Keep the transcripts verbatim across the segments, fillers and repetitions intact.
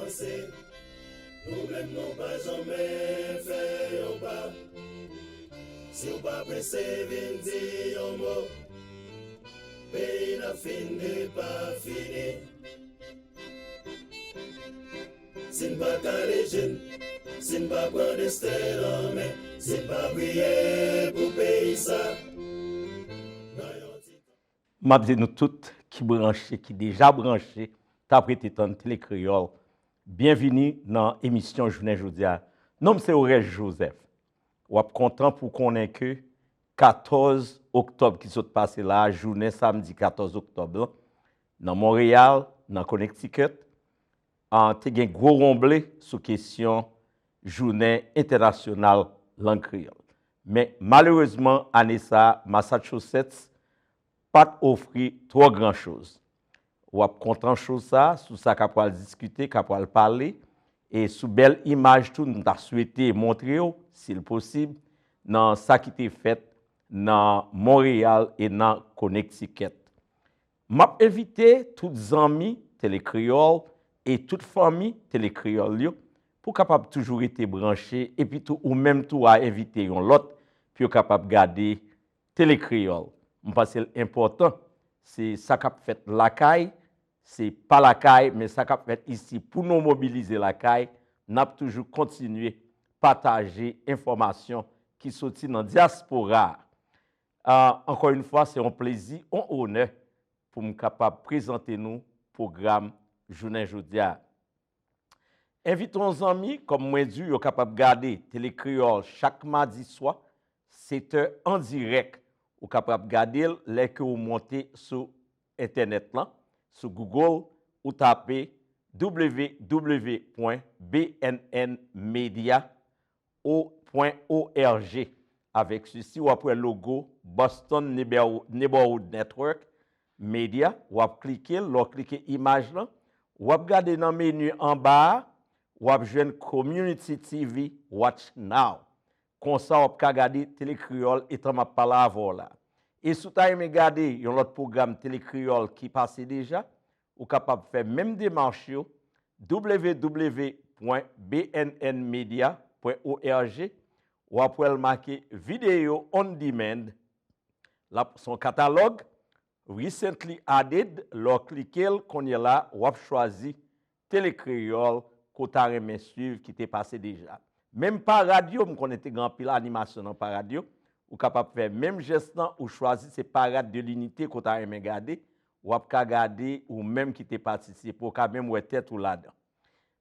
Nou menm nou pa janmen fè yon pa. Si w pa prese vin di yon mo, peyi n ap fin depafini. Si n pa kale je n, si n pa pran desten nan men, si n pa priye pou peyi sa. M ap di nou tout ki branche, ki deja branche, t ap rete tann Tele Kreyòl. Byenvini nan emisyon jounen jodi a. Non m se Orèj Joseph. W ap kontan pou w konnen ke katòz oktòb ki sot pase la a, jounen samdi katòz oktòb lan, nan Monreyal, nan Connecticut, an, te gen gwo wonble sou kesyon jounen entènasyonal lang kreyòl. Men, malerezman, ane sa a, Massachusetts pa t ofri twò gran choz. W ap kontan choz sa a, sou sa k ap pral diskite, k ap pral pale, e sou bèl imaj tou, nou ta swete montre w, si l posib, nan sa ki te fèt nan Monreyal e nan Connecticut. M ap envite tout zanmi Tele Kreyòl e tout fanmi Tele Kreyòl yo pou w kapab toujou rete branche, epi tou ou menm tou a envite yon lòt pou yo kapab gade Tele Kreyòl. M panse l enpòtan. Se sa k ap fèt lakay, se pa lakay, men sa k ap fèt isi pou nou mobilize lakay, n ap toujou kontinye pataje enfòmasyon ki soti nan dyaspora a. Ah, ankò yon fwa, se yon plezi, yon onè pou m kapab prezante nou pwogram jounen jodi a. Envite yon zanmi, kòm mwen di w, yo kapab gade Tele Kreyòl chak madi swa, sèt è an dirèk. Ou kapab gade l lè ke w monte sou entènèt lan, sou Google, ou tape w w w pwen b n n media o pwen o r g. Avèk sesi, w ap wè logo Boston Neighborhood Network Media. W ap klike l, lè w klike imaj lan, w ap gade nan meni anba a, w ap jwenn Community T V Watch Now. Konsa, w ap ka gade Tele Kreyòl etan m ap pale avè w la. E si w ta renmen gade yon lòt pwogram Tele Kreyòl ki pase deja, ou kapab fè menm demach yo, w w w pwen b n n media pwen o r g, w ap wè l make Video on Demand. L ap, se yon katalòg, Recently Added, lè w klike l, kounye a la, w ap chwazi Tele Kreyòl ke w ta renmen swiv ki te pase deja. Menm parad yo, m konnen te gen anpil animasyon nan parad yo, ou kapab fè menm jès lan, ou chwazi se Parade de l'Unité ke w ta renmen gade, w ap ka gade ou menm ki te patisipe, ou ka menm wè tèt ou ladan.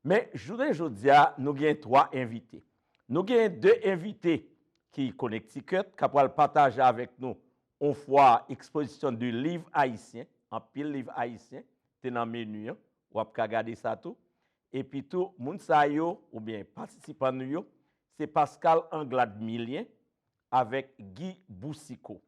Men, jounen jodi a, nou gen twa envite. Nou gen de envite ki Connecticut, k ap pral pataje avèk nou yon fwa ekspozisyon de liv ayisyen, anpil liv ayisyen te nan meni an, w ap ka gade sa tou. Epi tou, moun sa yo, oubyen patisipan nou yo, se Pascal Anglade Milien avèk Guy Boucicault,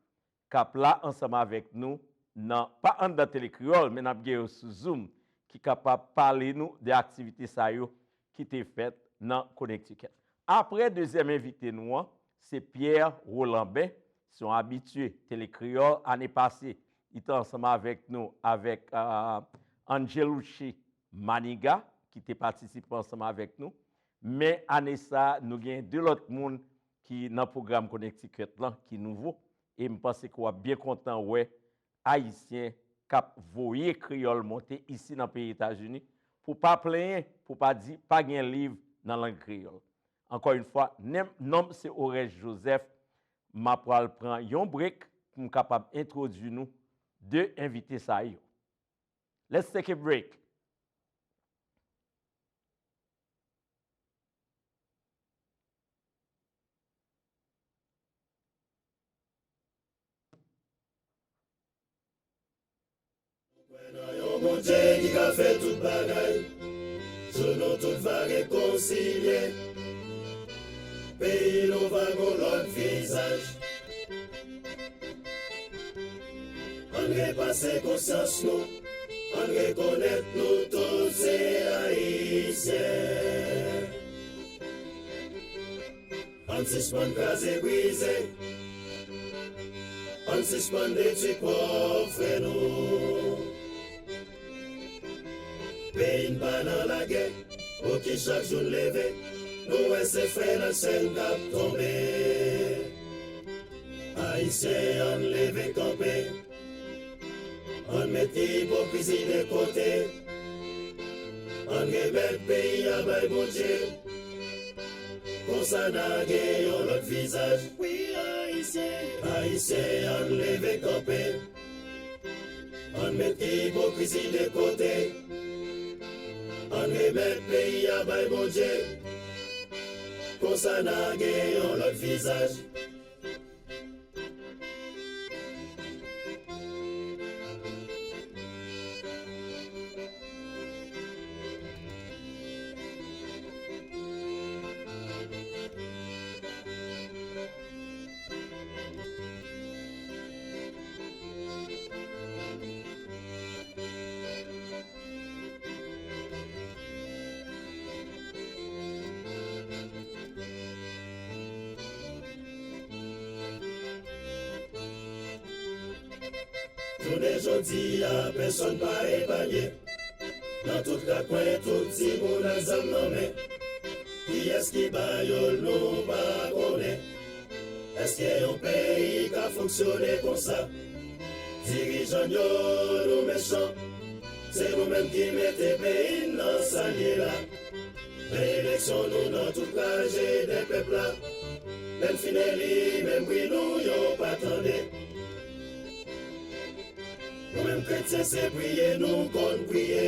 k ap la ansanm avèk nou nan, pa anndan Tele Kreyòl, men n ap gen yo sou Zoom, ki kapab pale nou de aktivite sa yo ki te fèt nan Connecticut. Apre dezyèm envite nou an, se Pierre Rolambin, se yon abitye Tele Kreyòl. Ane pase, li te ansanm avèk nou, avèk, ah, Angelucci Maniga, ki te patisipe ansanm avèk nou. Men ane sa a, nou gen de lòt moun ki nan pwogram Connecticut lan, ki nouvo. E m panse ke w ap byen kontan wè Ayisyen k ap voye kreyòl monte isi nan peyi Etazini, pou pa plenyen, pou pa di pa gen liv nan lang kreyòl. Ankò yon fwa, nem-, non m se Orèj Joseph, m ap pral pran yon break pou m kapab entwodui nou de envite sa yo. Let's take a break. Kwè nan yon Bondye ki ka fè tout bagay. Jou nou tout va rekonsilye. Peyi nou va gon lòt vizaj. Ann repase konsyans nou, ann rekonèt nou tout se Ayisyen. Ann sispann kraze brize, ann sispann detwi pòv frè nou. Peyi n pa nan lagè, Pouki chak jou n leve, nou wè se frè n ak sè n k ap tonbe? Ayisyen, ann leve kanpe. Ann met ipokrizi de kote. Ann remèt peyi a bay Bondye. Konsa n a gen yon lòt vizaj. Wi, Ayisyen, Ayisyen, ann leve kanpe. Ann met ipokrizi de kote. Ann remèt peyi a bay Bondye. Konsa n a gen yon lòt vizaj. Jounen jodi a, pèsonn pa epanye. Nan tout rakwen, tout timoun ak zam nan men. Kiyès ki ba yo l, nou pa konnen. Èske yon peyi ka fonksyone konsa? Dirijan n yo, nou mechan. Se nou menm ki mete peyi n nan sa l ye la. Nan eleksyon, nou nan tout raje de pèp la. Lè n fin eli, menm bri nou, yo pa tande. Nou menm kretyen, se priye nou konn priye.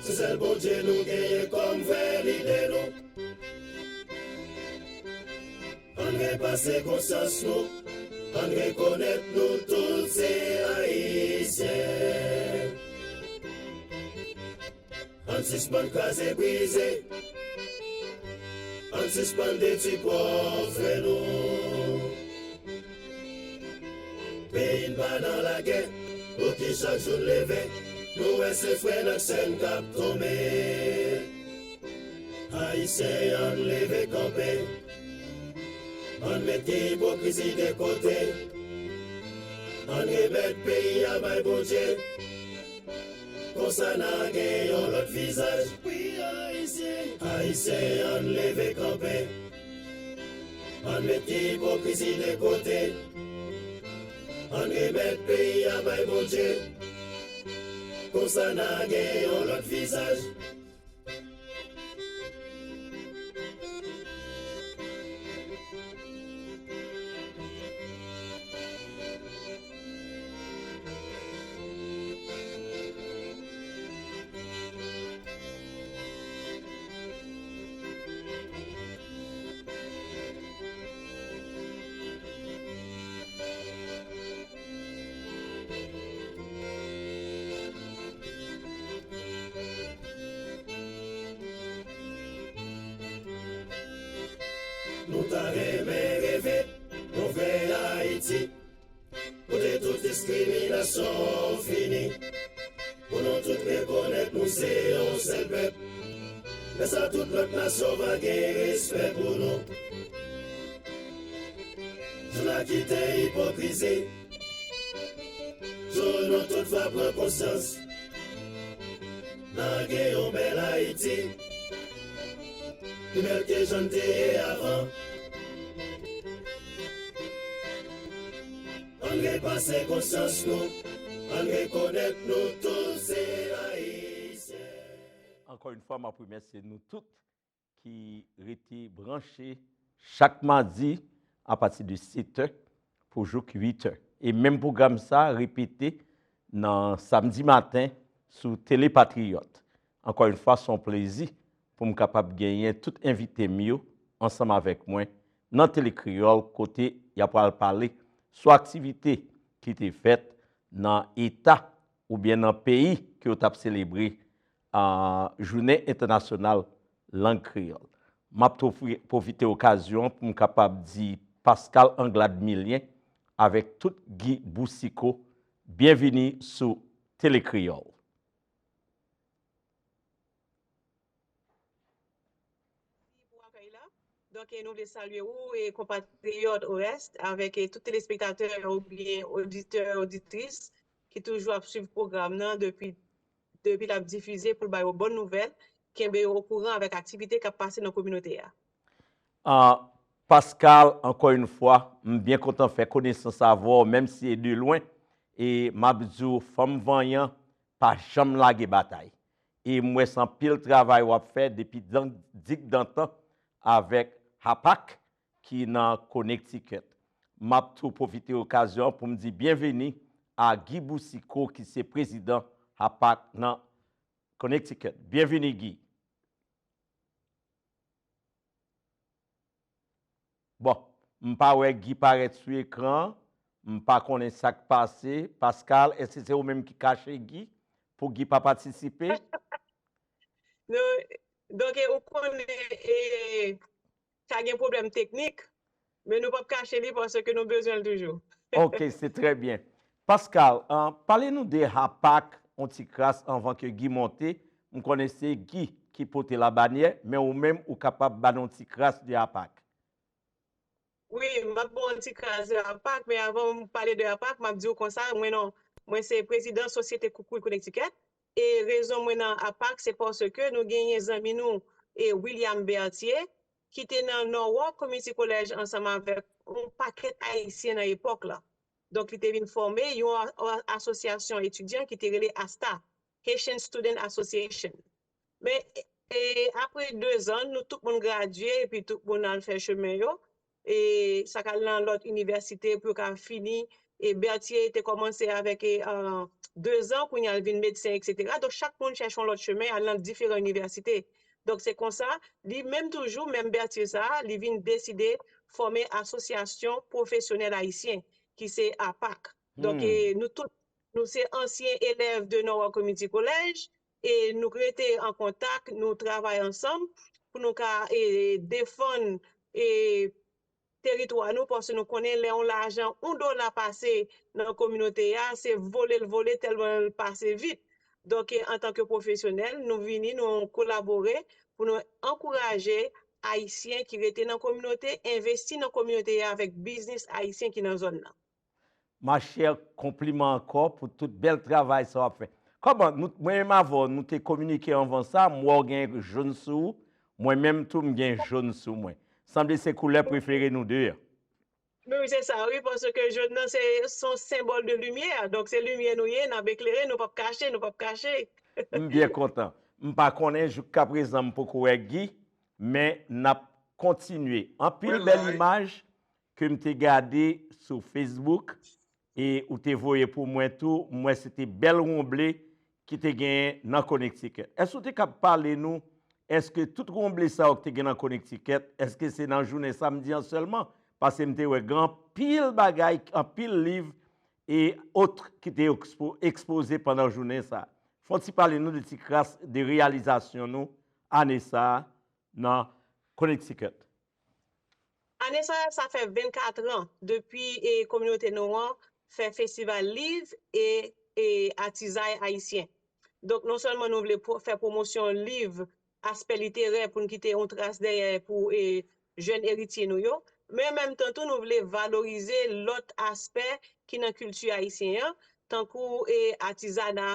Se sèl Bondye nou genyen kòm vrè lidè nou. Ann repase konsyans nou, ann rekonèt nou tout se Ayisyen. Ann sispann kraze brize, ann sispann detwi pòv frè nou. Peyi n pa nan lagè, pouki chak jou n leve, nou wè se frè n ak sè n k ap tonbe? Ayisyen, ann leve kanpe. Ann met ipokrizi de kote. Ann remèt peyi a bay Bondye. Konsa n a gen yon lòt vizaj. Wi, Ayisyen. Ayisyen, ann leve kanpe. Ann met ipokrizi de kote. Ann remèt peyi a bay Bondye. Konsa n a gen yon lòt vizaj. Nou ta renmen reve yon vrè Ayiti, kote tout diskriminasyon fini, pou nou tout rekonèt nou se yon sèl pèp. Lè sa, tout lòt nasyon va gen respè pou nou. Jou n a kite ipokrizi, jou nou tout va pran konsyans. N a gen yon bèl Ayiti, pi bèl ke jan n te ye avan. Ann repase konsyans nou, ann rekonèt nou tout se Ayisyen. Ankò yon fwa, m ap remèsye nou tout ki rete branche chak madi apati de sèt è pou jouk uit è. E menm pwogram sa a repete nan samdi maten sou Tele Patriyòt. Ankò yon fwa, se yon plezi pou m kapab genyen tout envite m yo ansanm avèk mwen nan Tele Kreyòl, kote y ap pral pale sou aktivite ki te fèt nan eta oubyen nan peyi ke yo t ap selebre a, Jounen Entènasyonal Lang Kreyòl. M ap tou fwi- pwofite okazyon an pou m kapab di Pascal Anglade Milien avèk tout Guy Boucicault, byenvini sou Tele Kreyòl. Pou akèy la. Donk, e nou vle salye ou, e konpatriyòt Oreste, avèk, e tout telespektatè oubyen oditè, oditris ki toujou ap swiv pwogram nan depi, depi l ap difize pou l ba yo bòn nouvèl. kenbe yo okouran avèk aktivite k ap pase nan kominote a. Ah, Pascal, ankò yon fwa, m byen kontan fè konesans avè w, menm si e de lwen. E m ap di w, fanm vanyan, pa janm lage batay. E m wè se anpil travay w ap fè depi dan, digdantan avèk Hapak ki nan Connecticut. M ap tou pwofite okazyon an pou m di byenveni a Guy Boucicault ki se prezidan Hapak nan Connecticut. Byenveni, Guy. Bon, m pa wè Guy parèt sou ekran an. M pa konnen sa k pase. Pascal, èske se ou menm ki kache Guy pou Guy pa patisipe? Non, donk, e, ou konnen, e, ka gen pwoblèm teknik, men nou p ap kache li paske nou bezwen l toujou. Ok, se trè byen. Pascal, ah, pale nou de Hapak, yon ti kras anvan ke Guy monte. M konnen se Guy ki pote labanyè, men ou menm ou kapab ba nou yon ti kras de Hapak. Wi, m ap ba w yon ti kras de Hapak, men avan m pale de Hapak, m ap di w konsa, mwen non, mwen se prezidan Sosyete Koukouy Connecticut. E rezon mwen nan Hapak, se paske nou genyen zanmi nou, e William Berthier, ki te nan Norwalk Community College ansanm avèk yon pakèt Ayisyen nan epòk la. Donk, li te vin fòme yon a- a- asosyasyon etidyan ki te rele asta, Haitian Student Association. Men, e, apre de zan, nou tout moun gradye, epi tout moun al fè chemen yo. E sa k al nan lòt inivèsite pou yo ka fini. E Berthier te kòmanse avèk, e, an, de zan, kounye a l vin medsen, etsetera. Donk, chak moun chèche yon lòt chemen, al nan diferan inivèsite. Donk, se konsa, li menm toujou, menm Berthier sa a, li vin deside fòme Asosyasyon Pwofesyonèl Ayisyen, ki se apak. Donk, e, nou tout, nou se ansyen elèv de Norwalk Community College, e nou rete an kontak, nou travay ansanm pou nou ka, e, defann, e, teritwa nou, paske nou konnen lè yon lajan, yon dola pase nan kominote a, se vole l vole tèlman l pase vit. Donk, e, antanke pwofesyonèl, nou vini, nou kolabore pou nou ankouraje Ayisyen ki rete nan kominote, envesti nan kominote a avèk biznis ayisyen ki nan zòn nan. Machè, konpliman ankò pou tout bèl travay sa w ap fè. Kòman, nou, mwen menm avè w, nou te kominike anvan sa, m wè w gen jòn sou ou, mwen menm tou m gen jòn sou mwen. Sanble se koulè prefere nou de a. Men wi, se sa, wi, paske jòn nan se, se yon senbòl de limyè, donk se limyè nou ye, n ap eklere, nou p ap kache, nou p ap kache. M byen kontan. M pa konnen, joukaprezan m poko wè Guy, men n ap kontinye. Anpil bèl imaj ke m te gade sou Facebook e ou te voye pou mwen tou, m wè se te bèl wonble ki te genyen nan Connecticut. Èske w te kab pale nou, èske tout wonble sa yo ki te gen nan Connecticut, èske se nan jounen samdi an sèlman? Paske m te wè gen anpil bagay, anpil liv e ot ki te ekspo, ekspoze pandan jounen sa. Fè w ti pale nou de ti kras de reyalizasyon nou ane sa a nan Connecticut. Ane sa a, sa fè vennkat an depi, e, kominote nou an fè festival liv e, e atizay ayisyen. Donk, non sèlman nou vle pwo- fè pwomosyon liv, aspè literè pou n kite yon tras dèyè pou, e, jèn eritye nou yo, men an menm tan tou nou vle valorize lòt aspè ki nan kilti ayisyen an, tankou, e, atizana,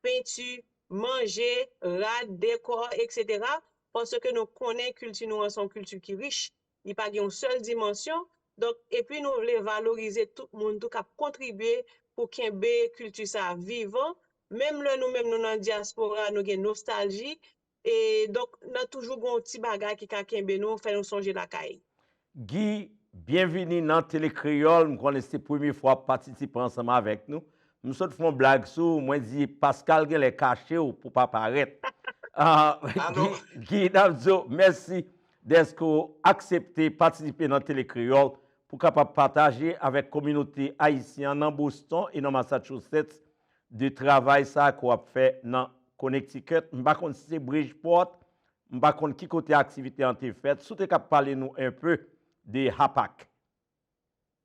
penti, manje, rad, dekò, etsetera. Paske nou konnen kilti nou an se yon kilti ki rich, li pa gen yon sèl dimansyon. Donk, epi nou vle valorize tout moun tou k ap kontribye pou kenbe kilti sa a vivan. Menm lè nou menm nou nan dyaspora, nou gen nostalji. E donk, nan toujou gen yon ti bagay ki ka kenbe nou, fè nou sonje lakay. Guy, byenvini nan Tele Kreyòl. M konnen se premye fwa w ap patisipe ansanm avèk nou. M sot fè yon blag sou ou, mwen di Pascal genlè kache w pou pa parèt. Ah, Guy, Guy, n ap di w mèsi dèske w aksepte patisipe nan Tele Kreyòl pou kapab pataje avèk kominote ayisyen an nan Boston e nan Massachusetts de travay sa a ke w ap fè nan Connecticut. M pa konn si se Bridgeport, m pa konn ki kote aktivite an te fèt. Si w te kab pale nou enpe de Hapak.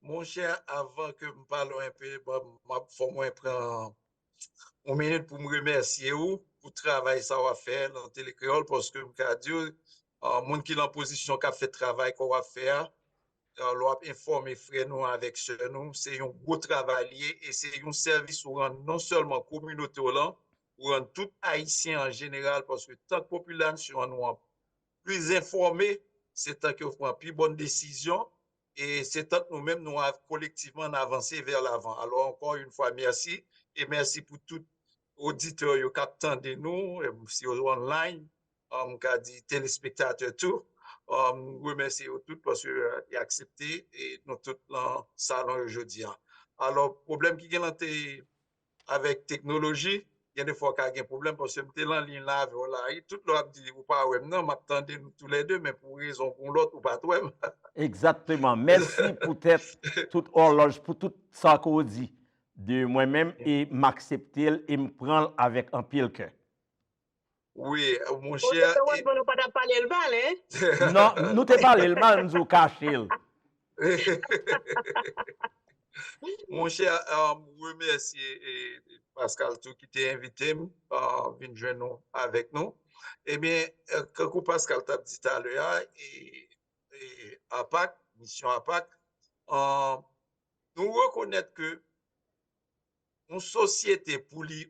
Monchè, avan ke m pale w enpe, ban m, m ap fò mwen pran yon minit pou m remèsye w pou travay sa w ap fè nan Tele Kreyòl, paske m ka di w, ah, moun ki nan pozisyon k ap fè travay ke w ap fè a, ah, lè w ap enfòme frè nou avèk sè nou, se yon gwo travay li ye e se yon sèvis ou rann non sèlman kominote w lan, pou rann tout Ayisyen an jeneral, paske tank popilasyon an nou an plis enfòme, se tank yo pran pi bòn desizyon, e se tank nou menm nou kolektivman n avanse vè lavan. Alò, ankò yon fwa, mèsi, e mèsi pou tout oditè yo k ap tande nou, si yo online, m ka di telespektatè tou. M remèsye yo tout paske y aksepte e nou tout nan salon yo jodi a. Alò, pwoblèm ki gen lan te avèk teknoloji, gen de fwa ka gen pwoblèm paske m te lan liy la avè w la. E tout lè w ap di ou pa wè m nan, m ap tande nou toulède, men pou rezon pou lòt, ou pa t wè m. Egzakteman. Mèsi poutèt tout òlòj, pou tout sa ke w di de mwen menm, e m aksepte l e m pran l avèk anpil kè. Wi, monchè. Ou te konprann nou pa t ap pale l mal, en? Non, nou te pale l mal, m di w kache l. Monchè, m remèsye Pascal tou ki te envite m vin jwenn nou avèk nou. Ebyen, kankou Pascal t ap di talè a, e, e, APAC, misyon APAC, nou rekonèt ke yon sosyete pou li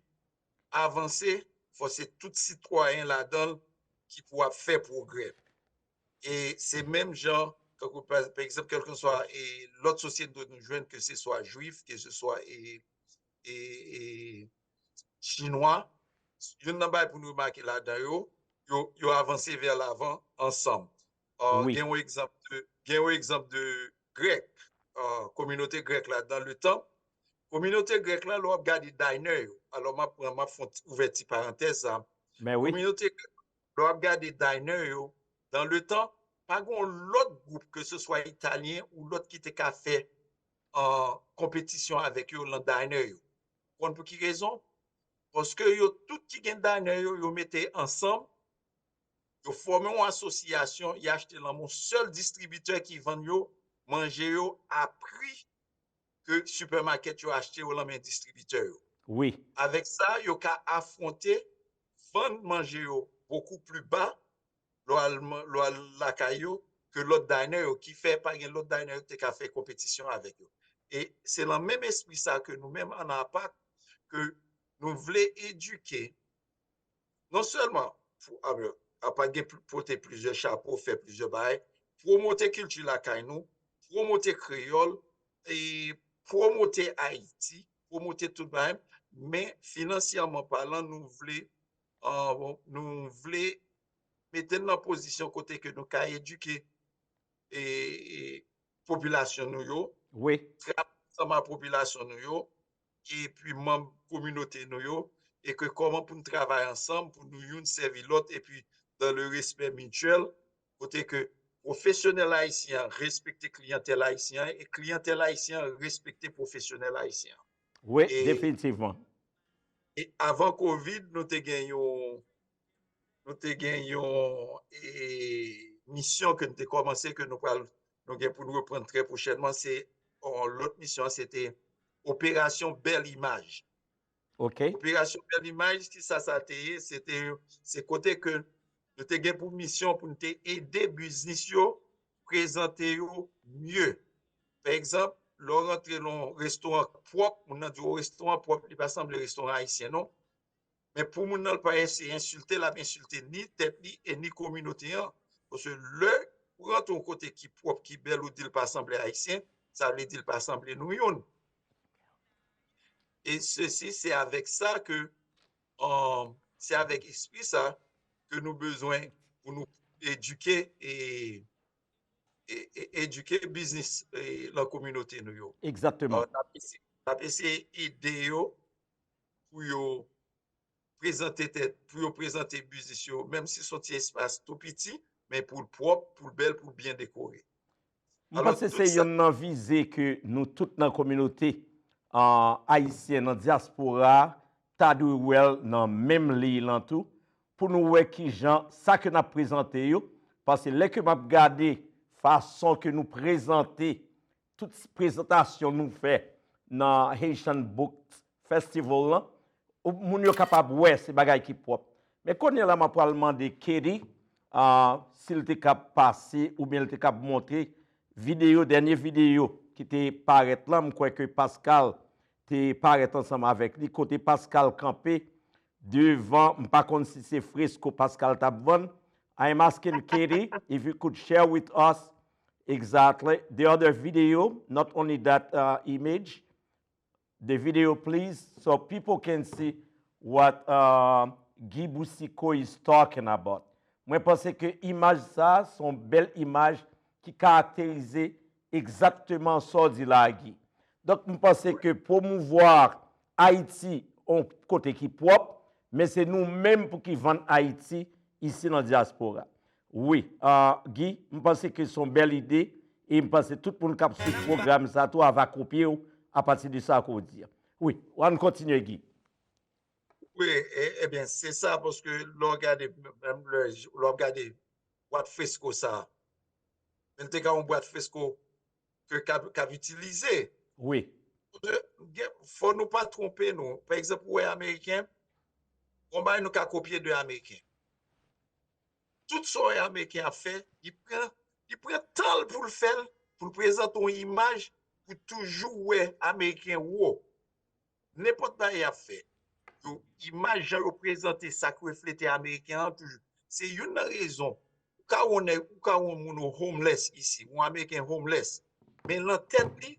avanse, fò se tout sitwayen ladan l ki pou ap fè pwogrè. E se menm jan, kankou pa pa egzanp, kèlkeswa e lòt sosyete nou jwenn, ke se swa jwif, ke se swa e, e, e chinwa, youn nan bagay pou nou remake ladan yo, yo, yo avanse vè lavan ansanm. Gen yon egzanp de, gen yon egzanp de grèk, kominote grèk la dan le tan. Kominote grèk la, lè w ap gade diner yo, alò m ap pran, m ap fè yon ouvè ti parantèz sa. Kominote grèk, lè w ap gade diner yo, dan le tan, pa gen yon lòt gwoup, ke se swa italyen ou lòt ki te ka fè konpetisyon avèk yo lan diner yo. Ou konn pou ki rezon? Paske yo tout ki gen diner yo, yo mete ansanm, yo fòme yon asosyasyon, y achte lan men yon sèl distribitè ki vann yo manje yo a pri ke sipèmakèt yo achte yo lan men distribitè yo. Wi. Avèk sa, yo ka afwonte vann manje yo bokou pli ba lè w al, lè w al lakay yo ke lòt diner yo, ki fè pa gen lòt diner yo ki te ka fè konpetisyon avèk yo. E se lan menm espri sa ke nou menm ann APAC, ke nou vle edike non sèlman pou, a, APAC gen pote plizyè chapo, fè plizyè bagay, pwomote kilti lakay nou, pwomote kreyòl, e pwomote Ayiti, pwomote tout bagay, men finansyèman palan, nou vle, nou vle mete n nan pozisyon kote ke nou ka edike e, e popilasyon nou yo, wi, travay ansanm ak popilasyon nou yo, epi manm kominote nou yo, e ke kòman pou n travay ansanm, pou nou youn sèvi lòt, epi dans le respect mutuel, kote ke pwofesyonèl ayisyen an respekte kliyantèl ayisyen an, e kliyantèl ayisyen an respekte pwofesyonèl ayisyen an. Wi, e, definitivman. E avan Covid, nou te gen yon, nou te gen yon e, misyon ke nou te kòmanse, ke nou pral, nou gen pou nou reprann trè pwochènman. Se yon lòt misyon, se te Operasyon Bèl Imaj. Ok. Operasyon Bèl Imaj, ki sa sa te ye? Se te, se kote ke nou te gen pou misyon pou nou te ede biznis yo prezante yo mye. Pa egzanp, lè w rantre nan yon restoran pwòp, moun nan di w restoran pwòp, li pa sanble restoran ayisyen non. Men pou moun nan, l pa eseye ensilte, l ap ensilte ni tèt li e ni kominote an. Paske lè ou rantre yon kote ki pwòp, ki bèl, ou di l pa sanble ayisyen, sa vle di l pa sanble nou youn. E sesi, se avèk sa ke, se avèk espri sa ke nou bezwen pou nou edike e, e, e edike biznis e, lan kominote nou yo. Egzakteman. N ap eseye, n ap eseye ede yo pou yo prezante tèt, pou yo prezante biznis yo, menm si se yon ti espas tou piti, men pou l pwòp, pou l bèl, pou l byen dekore. M panse se youn nan vize ke nou tout nan kominote ayisyen nan dyaspora a ta dwe wè l nan menm liy lan tou, pou nou wè kijan sa ke n ap prezante yo, paske lè ke m ap gade fason ke nou prezante tout prezantasyon nou fè nan Haitian Book Festival lan, moun yo kapab wè se bagay ki pwòp. Men kounye a la m ap pral mande Katie si l te kab pase oubyen l te kab montre videyo, dènye videyo ki te parèt lan, m kwè ke Pascal te parèt ansanm avèk li, kote Pascal kanpe devan, m pa konn si se fresko Pascal t ap vann. I am asking Katie if you could share with us exactly the other video, not only that uh, image, the video please, so people can see what uh, Guy Boucicault is talking about. Mwen panse ke imaj sa se yon bèl imaj ki karakterize egzakteman sa w di la, Guy. Donk, m panse ke pwomouvwa Ayiti yon kote ki pwòp, men se nou menm pou ki vann Ayiti isi nan dyaspora. Wi, uh, Guy, m panse ke se yon bèl ide e m panse tout moun k ap swiv pwogram sa tou ava kopye w apati de sa ke w di a. Wi, ann kontinye, Guy. Wi, e, ebyen, se sa, paske lè w gade, menm lè, lè w gade bwat fresko sa, men l te ka yon bwat fresko ke k ap, k ap itilize. Wi. Fò nou pa twonpe nou. Pa egzanp, ou wè Ameriken, yon bagay nou ka kopye de Ameriken. Tout sa w wè Ameriken ap fè, li pran, li pran tan l pou l fè l, pou l prezante yon imaj, pou toujou wè Ameriken wo. Nenpòt bagay y ap fè, yo, imaj jan yo prezante sa k reflete Ameriken an toujou. Se youn nan rezon. Ou ka wè yon nèg, ou ka wè yon moun homeless isi, yon Ameriken homeless. Men nan tèt li,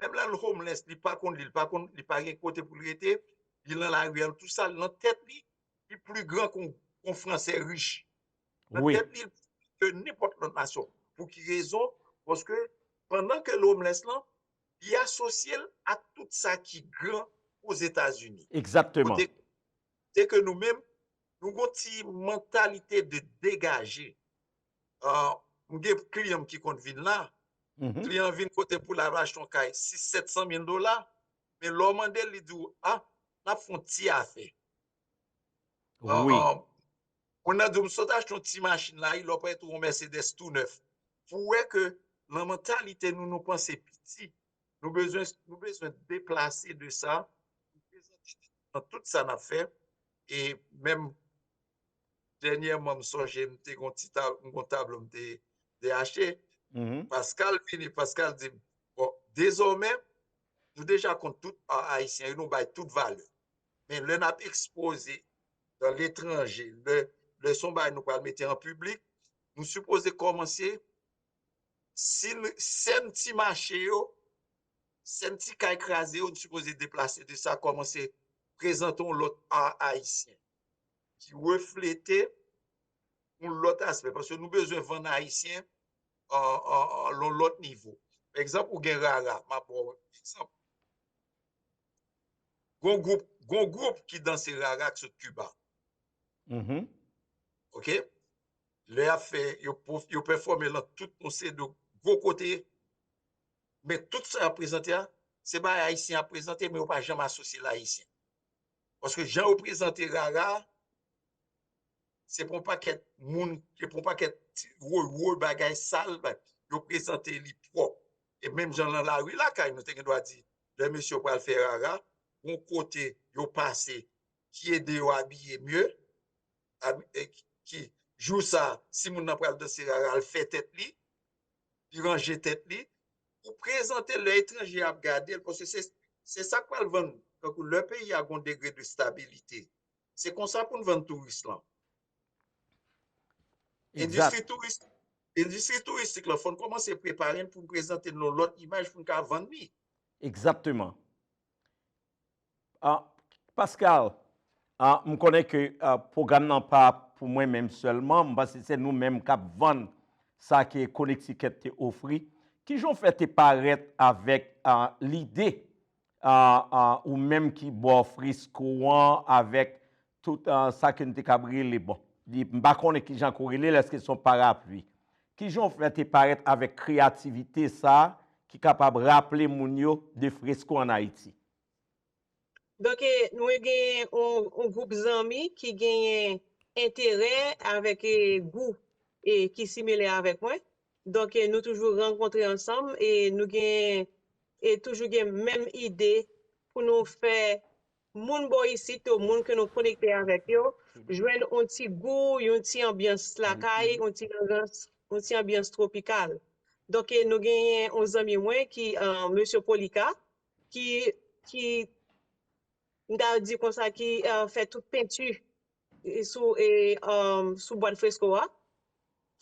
menm lè l homeless, li pa konn li, li pa konn, li pa gen kote pou l rete, li nan lari a, tou sa, nan tèt li, li pli gran ke yon, yon Fransè rich. Nan tèt li, ke nenpòt lòt nasyon. Pou ki rezon? Paske pandan ke l homeless lan, li asosye l ak tout sa ki gran Ozetazini. Egzakteman. Kote, kote ke nou menm, nou gon ti mantalite de degaje. Uh, m gen kliyan m ki konn vin la. Kliyan vin kote pou l al achte yon kay sis sèt san mil dola. Men lè w mande l, li di w, a, n ap fè yon ti afè. Wi. Moun nan di w, m sot achte yon ti machin la, lè w parèt yon Mercedes tou nèf. Pou w wè ke nan mantalite nou, nou panse piti. Nou bezwen, nou bezwen deplase de sa, nou prezante nan tout sa n ap fè. E menm dènyèman, m sonje m te gon ti tab, m gon tablo m te, te achte. Pascal vini, Pascal di m, bon, dezòmè, nou deja konn tout Ayisyen yo, nou bay tout valè. Men lè n ap ekspoze dan letranje, lè, lè se yon bagay nou pral mete an piblik, nou sipoze kòmanse, si n, sèn ti mache yo, sèn ti kay kraze yo, nou sipoze deplase de sa, kòmanse prezante yon lòt a, ayisyen ki reflete yon lòt aspè. Paske nou bezwen vann ayisyen an, an, an, yon lòt nivo. Pa egzanp, ou gen Rara, m ap ba w egzanp. Gon gwoup, gon gwoup ki danse Rara ki sot Kiba. Oke? Lè y ap fè, yo, yo pèfòme lan tout yon seri de gwo kote, men tout sa y ap prezante a, se bagay ayisyen y ap prezante, men yo pa janm asosye l a ayisyen. Paske jan yo prezante Rara, se pou yon pakèt moun, se pou yon pakèt woy woy, bagay sal, yo prezante li pwòp. E menm jan lan lari lakay, nou te gen dwa di, lè mesye yo pral fè Rara, gon kote yo pase ki ede yo abiye mye, ki, jou sa, si moun nan pral danse Rara, l fè tèt li, li ranje tèt li, pou prezante lè etranje ap gade l, paske se, se sa k pral vann, tankou lè peyi a gon degre de stabilite. Se konsa pou n vann touris lan. Endistri touris, endistri touristik lan, fò n kòmanse prepare n pou n prezante n yon lòt imaj pou n ka vann li. Egzakteman. Ah, Pascal, ah, m konnen ke ah, pwogram nan pa pou mwen menm sèlman, m panse se nou menm k ap vann sa ke Connecticut te ofri. Kijan w fè te parèt avèk ah, lide ah, ah, ou menm ki bò fresko an avèk tout ah, sa ke n te kab rele, bon, li, m pa konnen kijan ke w rele l, èske se yon parapli? Kijan w fè te parèt avèk kreyativite sa ki kapab raple moun yo de fresko ann Ayiti? Donk, nou genyen yon gwoup zanmi ki genyen enterè avèk gou ki similè avèk mwen. Donk, nou toujou rankontre ansanm e nou genyen e toujou gen menm ide pou nou fè moun bò isit yo, moun ke nou konekte avèk yo, jwenn yon ti gou, yon ti anbyans lakay, yon ti anbyans, yon ti anbyans twopikal. Donk, nou genyen yon zanmi mwen ki, mesye Polika, ki, ki m ta di konsa, ki eh, fè tout penti eh, sou, eh, eh, sou bwat fresko a,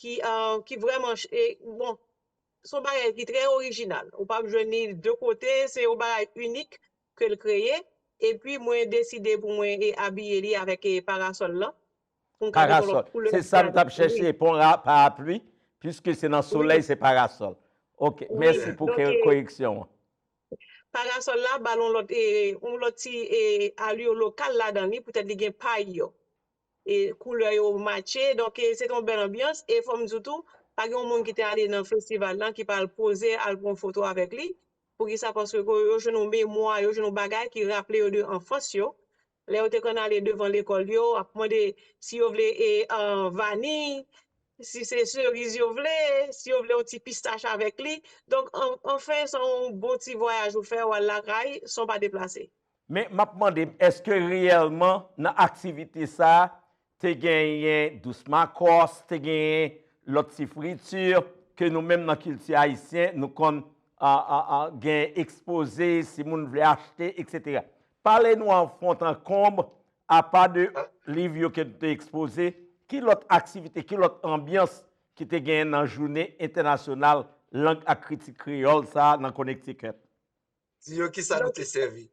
ki, eh, ki vrèman, ch- eh, bon, se yon bagay ki trè orijinal. Ou p ap jwenn li de kote, se yon bagay inik ke l kreye. Epi mwen deside pou mwen eh, abiye li avèk eh, parasòl lan. Pou m ka jwenn yon lòt Parasòl. koulè Se sa m t ap wi. chèche, pa yon ra- parapli, piske se nan solèy, se parasòl. Ok, Wi, mèsi pou donk ke- eh, koreksyon an. Parasòl la ba l yon lòt, eh, yon lòt ti eh, alye lokal ladan li, poutèt li gen pay yo. E koulè yo matche, donk eh, se te yon bèl anbyans. E fò m di w tou, pa gen yon moun ki te ale nan festival lan ki pa al poze, al pran yon foto avèk li. Poukisa? Paske yo jwenn yon memwa, yo jwenn yon bagay ki raple yo de anfans yo. Lè yo te konn ale devan lekòl yo, ap mande si yo vle e, eh, vaniy, si se seriz yo vle, si yo vle yon ti pistach avèk li. Donk, an- anfen, se yon bon ti vwayaj ou fè, w al lakay, san w pa deplase. Men m ap mande m, èske reyèlman nan aktivite sa a, te genyen dous makòs, te genyen lòt ti friti ke nou menm nan kilti ayisyen, nou konn a, a, a, gen ekspoze, si moun vle achte, etsetera. Pale nou an fond an konb, apa de liv yo ke nou te ekspoze, ki lòt aktivite, ki lòt anbyans ki te genyen nan jounen entènasyonal lang ak kritik kreyòl sa a nan Connecticut? Di yo kisa nou te sèvi.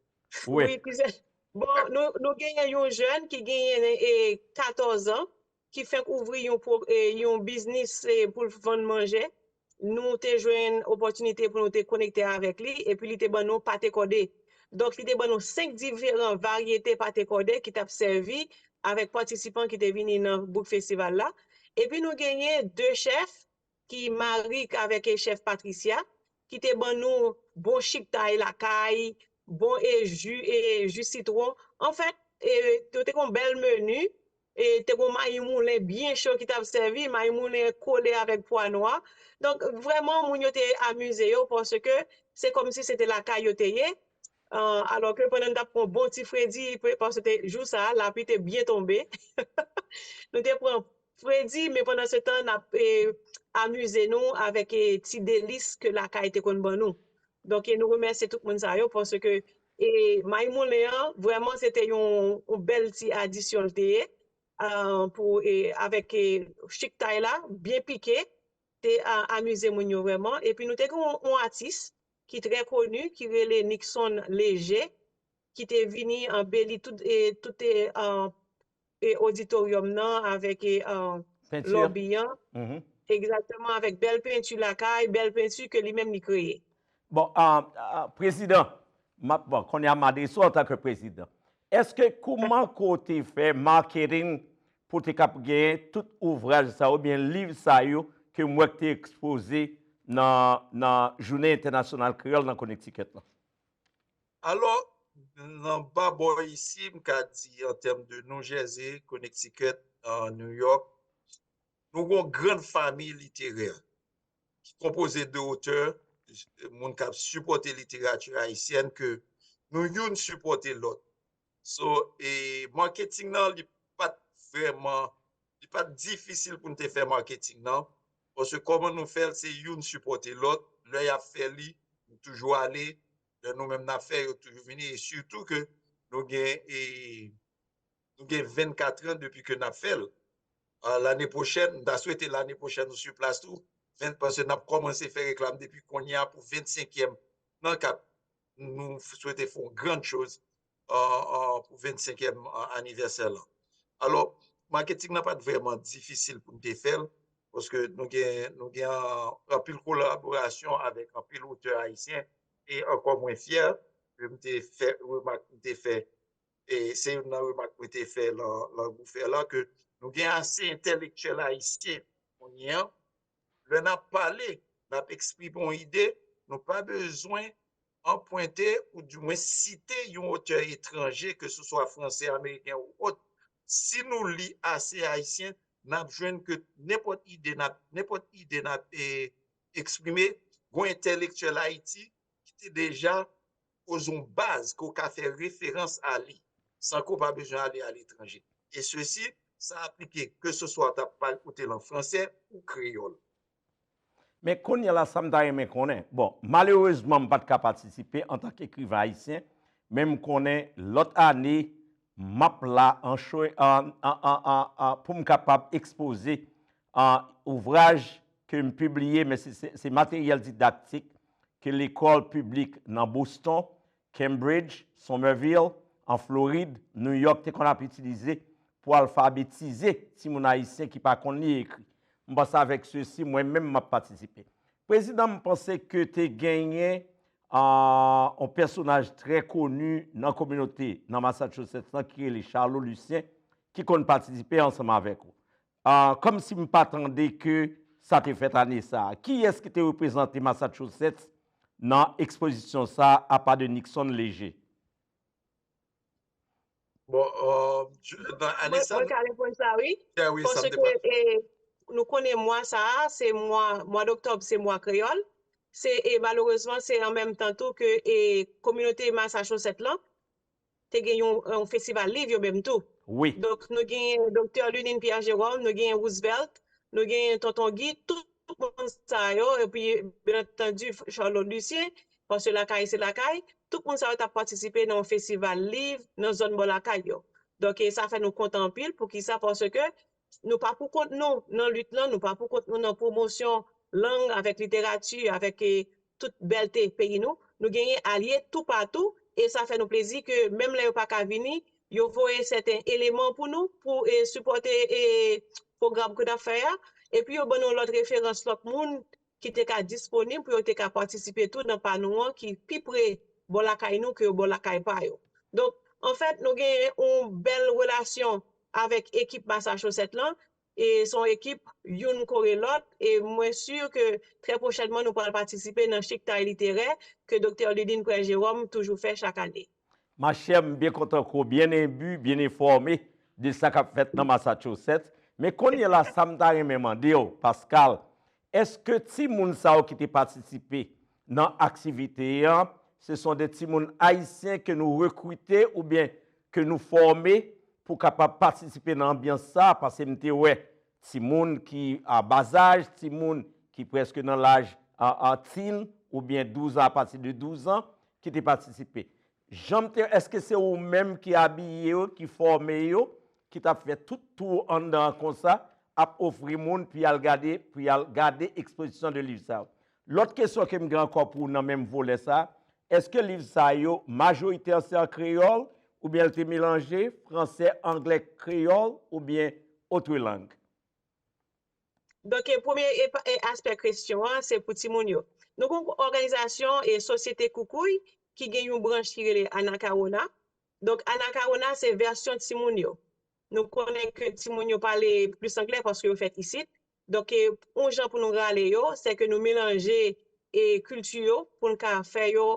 Wi. Wi, plizyè. Bon, nou, nou genyen yon jèn ki genyen eh, katòz an, ki fenk ouvri yon, pro- eh, yon biznis eh, pou l vann manje. Nou te jwenn opòtinite pou nou te konekte avèk li, epi li te ban nou pate kòde. Donk, li te ban nou senk diferan varyete pate kòde ki t ap sèvi avèk patisipan ki te vini nan bouk festival la. Epi nou genyen de chèf ki Marik avèk chèf Patricia, ki te ban nou bon chiktay lakay, bon e ji, e ji sitwon. Anfèt, e, yo te gen yon bèl meni, e te gen yon mayi moulen byen cho ki t ap sèvi, mayi moulen kole avèk pwa nwa. Donk, vrèman, moun yo te amize yo paske se kòmsi se te lakay yo te ye. Alò ke pandan n t ap pran bon ti fredi, paske jou sa a, lapli te byen tonbe. Nou te pran fredi, men pandan se tan, n ap eh, amize nou avèk eh, ti delis ke lakay te konn ban nou. Donk, eh, nou remèsye tout moun sa yo paske eh, mayi moulen an, vrèman, se te yon, yon bèl ti adisyon l te ye. Ah, pou, eh, avèk eh, chiktay la, byen pike, te ah, amize moun yo vrèman. Epi nou te gen yon, yon atis ki trè koni, ki rele Nixon Léger, ki te vini anbeli tout, eh, tout eh, ah, eh, oditoryòm nan avèk eh, ah, Penti. Lòbi an. Mhm. Egzakteman, avèk bèl penti lakay, bèl penti ke li menm li kreye. Bon, ah, ah, prezidan, m ap, bon, kounye a m adrese w antanke prezidan. Èske kouman ke w te fè marketing pou te kap gen tout ouvraj sa yo, oubyen liv sa yo ke m wè k te ekspoze nan, nan Jounen Entènasyonal Kreyòl nan Connecticut la? Alò, nan ba bò isi, m ka di an tèm de New Jersey, Connecticut, New York, nou gen yon grann fanmi literè ki konpoze de otè, moun k ap sipòte literati ayisyèn, ke nou youn sipòte lòt. So, e marketing nan, li pa t vrèman, li pa t difisil pou n te fè marketing nan, paske kòman nou fè l, se youn sipòte lòt, lè y ap fè li, nou toujou ale, lè nou menm n ap fè, yo toujou vini, e sitou ke nou gen, e, nou gen vennkat an depi ke n ap fè l. Ah, lane pwochèn, m ta swete lane pwochèn nou sou plas tou, ven, paske n ap kòmanse fè reklam depi kounye a pou vennsenkyèm nan k ap, nou swete fè yon grann choz, ah, ah, pou vennsenkyèm, ah, anivèsè lan. Alò, marketing nan pa t vrèman difisil pou n te fè l, paske nou gen, nou gen, ah, anpil kolaborasyon avèk anpil otè ayisyen, e ankò mwen fyè ke m te fè remak, m te fè, e se youn nan remak mwen te fè lan, lan Gouffre la, ke nou gen ase entèlektyèl ayisyen kounye an, lè n ap pale, n ap eksprime yon ide, nou pa bezwen anprente oudimwen site yon otè etranje, ke se swa franse, ameriken ou ot. Si nou li ase ayisyen, n ap jwenn ke nenpòt ide n ap, nenpòt ide n ap, e, eksprime, gen yon entèlektyèl Ayiti ki te deja poze yon baz ke w ka fè referans a li, san ke w pa bezwen ale aletranje. E sesi, sa aplike ke se swa w t ap pale, ou te lan franse ou kreyòl. Men kounye a la, sa m ta renmen konnen. Bon, malerezman, m pa t ka patisipe antanke ekriven ayisyen, Men m konnen lòt ane, m ap la an, an, an, an, an, pou m kapab ekspoze an, ouvraj ke m pibliye, men se, se, se materyèl didaktik ke lekòl piblik nan Boston, Cambridge, Somerville, an Florid, New York te konn ap itilize pou alfabetize timoun ayisyen ki pa konn li ekri. M panse avèk sesi, mwen menm m ap patisipe. Prezidan, m panse ke te genyen yon pèsonaj trè koni nan kominote nan Massachusetts lan ki rele Charlot Lucien, ki konn patisipe ansanm avèk ou. Kòmsi m pa tande ke sa te fèt ane sa a. Kiyès ki te reprezante Massachusetts nan ekspozisyon sa a, apa de Nixon Léger? Bon, euh, je- dans- Mwen Anissa, mwen ka reponn sa wi. yeah, oui, ça me Paske dépasse. e, nou konnen mwa sa a, se mwa, mwa d'oktòb, se mwa kreyòl. Se e, malerezman, se an menm tan tou ke e, kominote Massachusetts lan te gen yon, yon festival liv yo menm tou. Wi. Donk, nou gen Doktè Lunine Pierre Jérôme, nou gen Roosevelt, nou gen Tonton Guy, tout moun sa yo, epi, byen antandi, Charlot Lucien, paske lakay se lakay, tout moun sa yo t ap patisipe nan yon festival liv nan zòn bò lakay yo. Donk, e sa fè nou kontan anpil. Poukisa? Paske nou pa pou kont nou nan lit lan, nou pa pou kont nou nan pwomosyon lang avèk literati, avèk e, tout bèlte peyi nou. Nou genyen alye toupatou e sa fè nou plezi ke menm lè yo pa ka vini, yo voye sèten eleman pou nou pou e, sipòte e, pwogram ke n ap fè a. Epi yo ban nou lòt referans, lòt moun ki te ka disponib pou yo te ka patisipe tou nan pa nou an ki pi pre bò lakay nou ke bò lakay pa yo. Donk, anfèt, nou genyen yon bèl relasyon avèk ekip Massachusetts lan. E se yon ekip youn kore lòt. E mwen si ke trè pwochènman nou pral patisipe nan chiktay literè ke Doktè Ludin Prè Jewòm toujou fè chak ane. Machè, m byen kontan ke w byen enbi, byen enfòme de sa k ap fèt nan Massachusetts. Men kounye a la, sa m ta renmen mande w, Pascal, èske timoun sa yo ki te patisipe nan aktivite an, se son de timoun ayisyen ke nou rekrite oubyen ke nou fòme pou kapab patisipe nan anbyans sa a? Paske m te wè timoun ki a bazaj, timoun ki prèske nan laj an, an teen oubyen douz an, apati de douz an, ki te patisipe. Jan m te, èske se ou menm ki abiye yo, ki fòme yo, ki t ap fè tout tou anndan an konsa, ap ofri moun pou y al gade, pou y al gade ekspozisyon de liv sa yo? Lòt kesyon ke m gen ankò pou ou nan menm volè sa, èske liv sa yo, majorite an se an kreyòl, oubyen l te melanje fransè, anglè, kreyòl, oubyen otre lang? Donk, e, premye e, e, aspè kesyon an, se pou timoun yo. Nou gen yon òganizasyon e Sosyete Koukouy ki gen yon branch ki rele Anacaona. Donk, Anacaona se vèsyon timoun yo. Nou konnen ke timoun yo pale plis anglè paske yo fèt isit. Donk, e, yon jan pou nou rale yo, se ke nou melanje e kilti yo pou n ka fè yo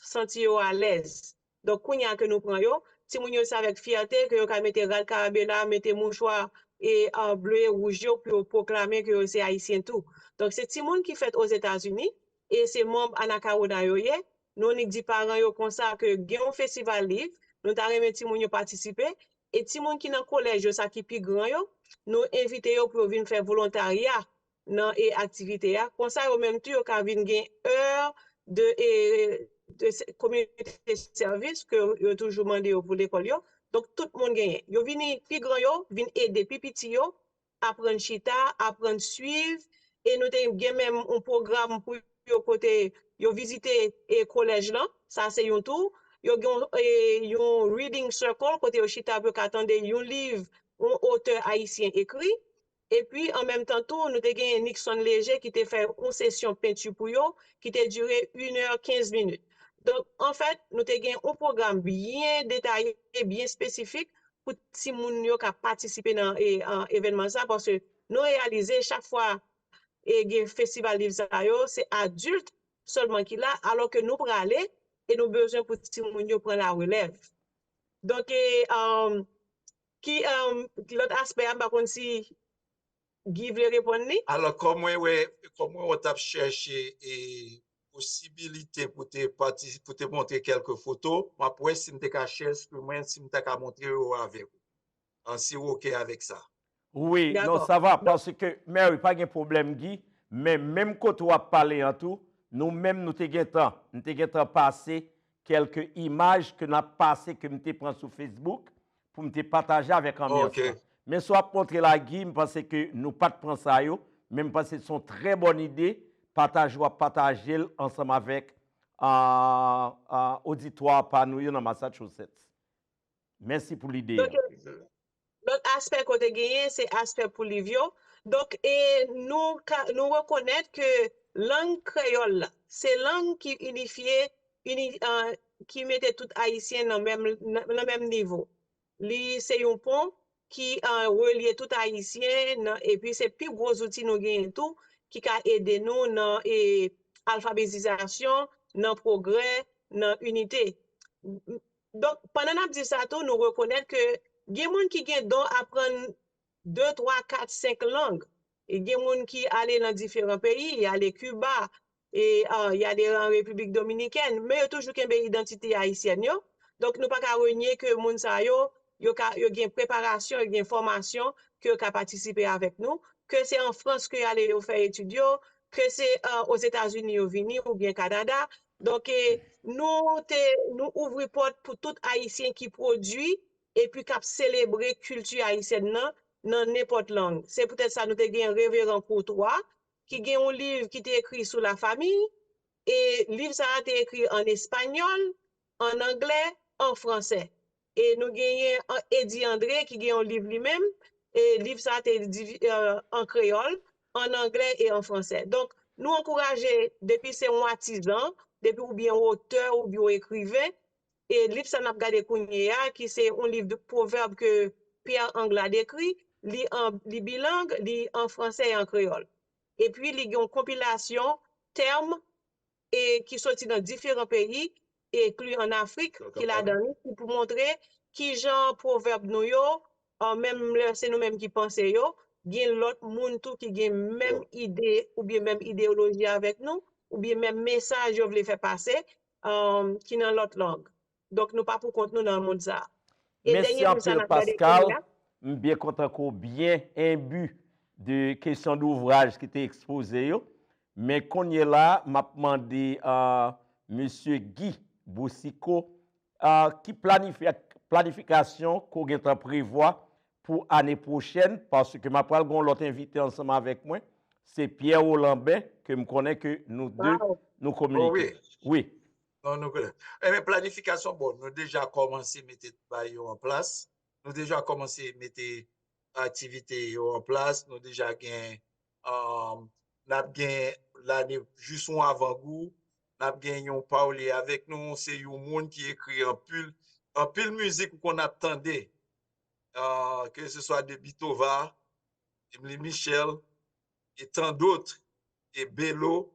santi yo alèz. Donk, kounye a ke nou pran yo, timoun yo se avèk fyète ke yo ka mete rad karabela, mete mouchwa e an ble, wouj yo pou yo pwoklame ke yo se ayisyen tou. Donk, se timoun ki fèt Ozetazini e se manm Anacaona yo ye. Nou annik di paran yo konsa ke gen yon festival liv, nou ta renmen timoun yo patisipe. E timoun ki nan kolèj yo, sa ki pi gran yo, nou envite yo pou yo vin fè volontarya nan e aktivite a. Konsa yo menm tou yo ka vin gen è de, e, de se- community service ke yo toujou mande yo pou lekòl yo. Donk tout moun genyen. Yo vini pi gran yo, vin ede pi piti yo, aprann chita, aprann swiv, e nou te gen menm yon pwogram pou yo kote yo vizite e kolèj lan, sa se yon tou. Yo gen yon, e, yon reading circle kote yo chita pou yo ka tande yon liv yon otè ayisyen ekri. Epi, an menm tan tou, nou te gen Nixon Léger ki te fè yon sesyon penti pou yo, ki te dire inè kenz minit. Donk, anfèt, nou te gen yon pwogram byen detaye, byen espesifik pou timoun yo ka patisipe nan e, an evènman sa, paske nou reyalize chak fwa e gen festival liv sa yo, se adilt sèlman ki la, alò ke nou prale e nou bezwen pou timoun yo pran larelèv. Donk, e, um, ki, um, lòt aspè a, m pa konn si Guy vle reponn li? Alò, kòm mwen wè, kòm mwen wè w t ap chèche e posibilite pou te pati, pou te montre kèlke foto, m ap wè si m te ka share screen mwen, si m ta ka montre yo avèk ou. An, si w oke avèk sa. Wi, non, Dakò. Sa va, paske, Mary, pa gen pwoblèm, Guy, men menm kote w ap pale an tou, nou menm nou te gentan, nou te gentan pase kèlke imaj ke n ap pase, ke m te pran sou Facebook, pou m te pataje avèk anmyans lan. Men si w ap montre la, Guy, m panse ke nou pa t pran sa yo, men m panse se yon trè bòn ide, pataje w ap pataje l ansanm avèk a, a, oditwa pa nou yo nan Massachusetts. Mèsi pou lide a. Lòt aspè kote genyen, se aspè pou liv yo. Donk, e, nou, ka, nou rekonèt ke lang kreyòl la, se lang ki inifye, ini, uh, ki mete tout Ayisyen nan menm, nan, nan menm nivo. Li se yon pon ki uh, relye tout Ayisyen, nan, epi se pi gwo zouti nou genyen tou, ki ka ede nou nan e, alfabetizasyon, nan pwogrè, nan inite. Donk, pandan n ap di sa tou, nou rekonèt ke gen moun ki gen don aprann de, twa, kat, senk lang. E gen moun ki ale nan diferan peyi, y ale Kiba, e, uh, y ale an Repiblik Dominikèn, men yo toujou kenbe idantite ayisyèn yo. Donk, nou pa ka renye ke moun sa yo, yo, ka, yo gen preparasyon, yo gen fòmasyon, ke yo ka patisipe avèk nou, ke se an Frans ke y ale yo fè etid yo, ke se uh, Ozetazini yo vini oubyen Kanada. Donk, e, nou te nou ouvri pòt pou tout Ayisyen ki pwodui epi k ap selebre kilti ayisyèn nan nan nenpòt lang. Se poutèt sa nou te gen Reveran Courtois, ki gen yon liv ki te ekri sou lafanmi, e liv sa a te ekri an espanyòl, an anglè, an fransè. E nou genyen Eddy André ki gen yon liv li menm, e liv sa a te an kreyòl, an anglè e an fransè. Donk, nou ankouraje, depi se yon atizan, depi oubyen yon otè, oubyen yon ekriven, e liv sa n ap gade kounye a, ki se yon liv de pwovèb ke Pierre Anglade ekri, li, an, li bilang, li an fransè e an kreyòl. Epi li gen yon konpilasyon tèm e ki soti nan diferan peyi, enkli an Afrik, ki ladan li, ki pou montre kijan pwovèb nou yo, menm lè se nou menm ki panse yo, gen lòt moun tou ki gen menm ide oubyen menm ideyoloji avèk nou, oubyen menm mesaj yo vle fè pase, ki nan lòt lang. Donk, nou pa pou kont nou nan mond sa a. Mèsi anpil, Pascal. M byen kontan ke w byen enbi de kesyon douvraj ki te ekspoze yo. Men kounye la, m ap mande a Mesye Guy Boucicault, a, ki planifikasyon ke w gentan prevwa pou ane pwochèn, paske m ap pral gen yon lòt envite ansanm avèk mwen, se Pierrot Lambert, ke m konnen ke nou de, nou kominike. Wi. Non, nou konnen. Enben, planifikasyon, bon, nou deja kòmanse mete bagay yo an plas. Nou deja kòmanse mete aktivite yo an plas. Nou deja gen, um, n ap gen lane jis yon avangou. N ap gen yon pawle avèk nou. Se yon moun ki ekri anpil, anpil mizik ou konn ap tande. Uh, ke se swa de Beethoven, Emily Michel, e tan dòt, e Belo,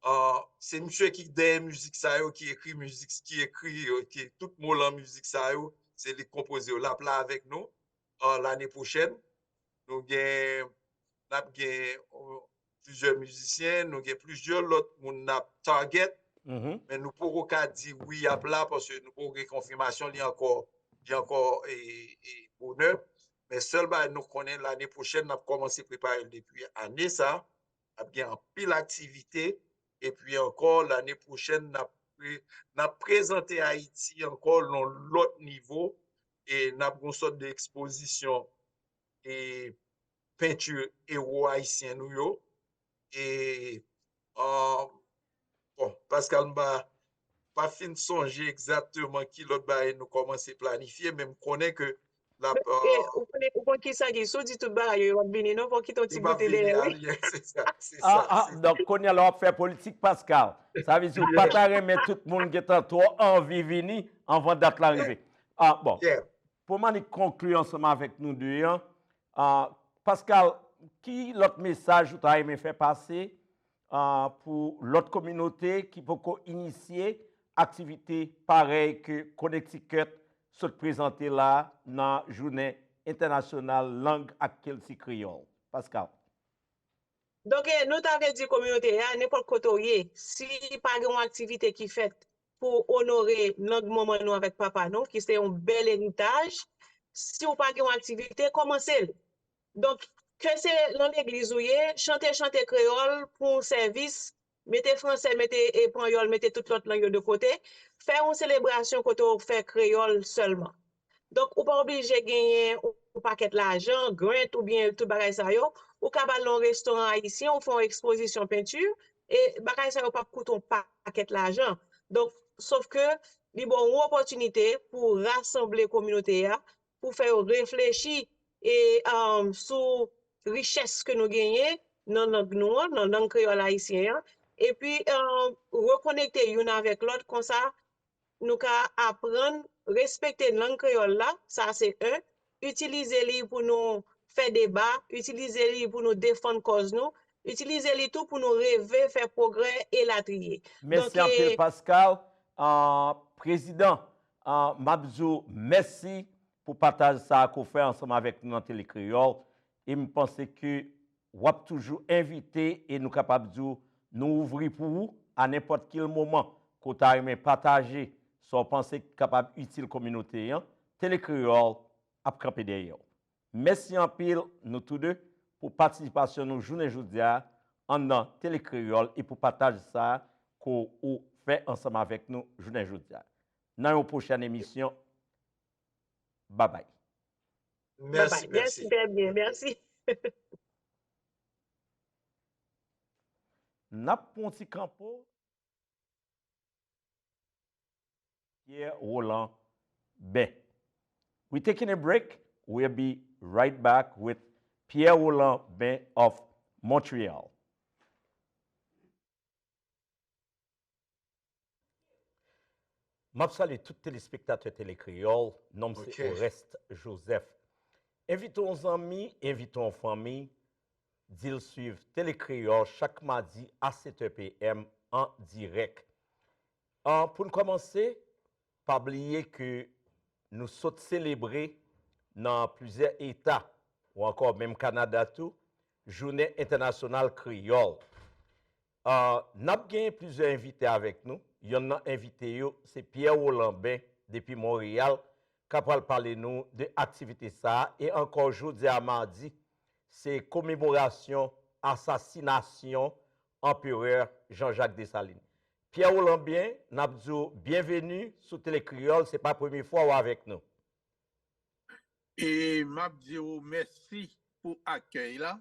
uh, se misye ki dèyè mizik sa yo, ki ekri mizik, ki ekri yo, ki tout mo lan mizik sa yo, se li k konpoze yo. L ap la avèk nou, uh, lane pwochèn. Nou gen, n ap gen, uh, plizyè mizisyen, nou gen plizyè lòt moun n ap target, men nou poko ka di wi y ap la, paske nou poko gen konfimasyon, li ankò, li ankò, e, e, bonè. Men sèl bagay nou konnen, lane pwochèn, n ap kòmanse prepare l depi ane sa. N ap gen anpil aktivite. Epi ankò, lane pwochèn, n ap pre, n ap prezante Ayiti ankò nan lòt nivo. E n ap gen yon sòt de ekspozisyon e penti ewo ayisyen nou yo. E, bon, Pascal, m pa, pa fin sonje egzakteman ki lòt bagay nou kòmanse planifye, men m konnen ke l ap. Ou konnen, ou konn kisa ki, si w di tout bagay yo, yo p ap vini non, fò w kite yon ti bout dèyè, wi. Donk, kounye a la w ap fè politik, Pascal. Sa vle di ou pa ta renmen tout moun gentan twò anvi vini anvan dat la rive. Ah, bon. Pou m annik konkli ansanm avèk nou de an, ah, Pascal, ki lòt mesaj ou ta renmen fè pase, ah, pou lòt kominote ki poko inisye aktivite parèy ke Connecticut sot prezante la nan Jounen Entènasyonal Lang ak Kilti Kreyòl? Pascal. Donk, eh, nou ta vle di kominote a, nenpòt kote w ye, si pa gen yon aktivite ki fèt pou onore lang manman nou avèk papa nou, ki se yon bèl eritaj, si w pa gen yon aktivite, kòmanse l. Donk, ke se nan legliz ou ye, chante chante kreyòl pou yon sèvis, mete fransè, mete, eh, panyòl, mete tout lòt lang yo de kote, fè yon selebrasyon kote w fè kreyòl sèlman. Donk, ou pa oblije genyen yon pakèt lajan, grant oubyen tout bagay sa yo. Ou ka al nan yon restoran ayisyen, ou fè yon ekspozisyon penti, e bagay sa yo p ap koute yon pakèt lajan. Donk, sòf ke li ba w yon opòtinite pou w rasanble kominote a, pou fè yo reflechi e, um, sou richès ke nou genyen nan lang nou an, nan lang kreyòl ayisyen an, epi, um, rekonekte youn avèk lòt, konsa nou ka aprann respekte lang kreyòl la, sa se en, itilize li pou nou fè deba, itilize li pou nou defann kòz nou, itilize li tou pou nou reve, fè pwogrè, elatriye. Mèsi anpil, Pascal. Prezidan, m ap di w mèsi pou pataj sa a ke w fè ansanm avèk nou nan Tele Kreyòl. E m panse ke w ap toujou envite e nou kapab di w nou ouvri pou ou a nenpòt ki moman ke w ta renmen pataje sa w panse ki kapab itil kominote an. Tele Kreyòl ap kanpe dèyè w. Mèsi anpil, nou tou de, pou patisipasyon nou jounen jodi a anndan Tele Kreyòl e pou pataj sa a ke w fè ansanm avèk nou jounen jodi a. Nan yon pwochèn emisyon, babay. Mèsi, mèsi. Trè byen, mèsi. N ap pran yon ti kanpo. Pierre Roland Ben. We taking a break. We'll be right back with Pierre Roland Ben of Montreal. M ap salye tout telespektatè Tele Kreyòl. Non m se Oreste Joseph. Envite yon zanmi, envite yon fanmi, di l swiv Tele Kreyòl chak madi a sèt è p m an dirèk. An, pou n kòmanse, pa bliye ke nou sot selebre nan plizyè eta, ou ankò menm Kanada tou, Jounen Entènasyonal Kreyòl. An, n ap gen plizyè envite avèk nou. Yonn nan envite yo, se Pierre Roland Ben depi Monreyal, k ap pral pale nou de aktivite sa a. E ankò jodi a madi, se komemorasyon asasinasyon Anperè Jean-Jacques Dessalines. Pierre Roland Ben, n ap di w byenveni sou Tele Kreyòl, se pa premye fwa w avèk nou. E m ap di w mèsi pou akèy la.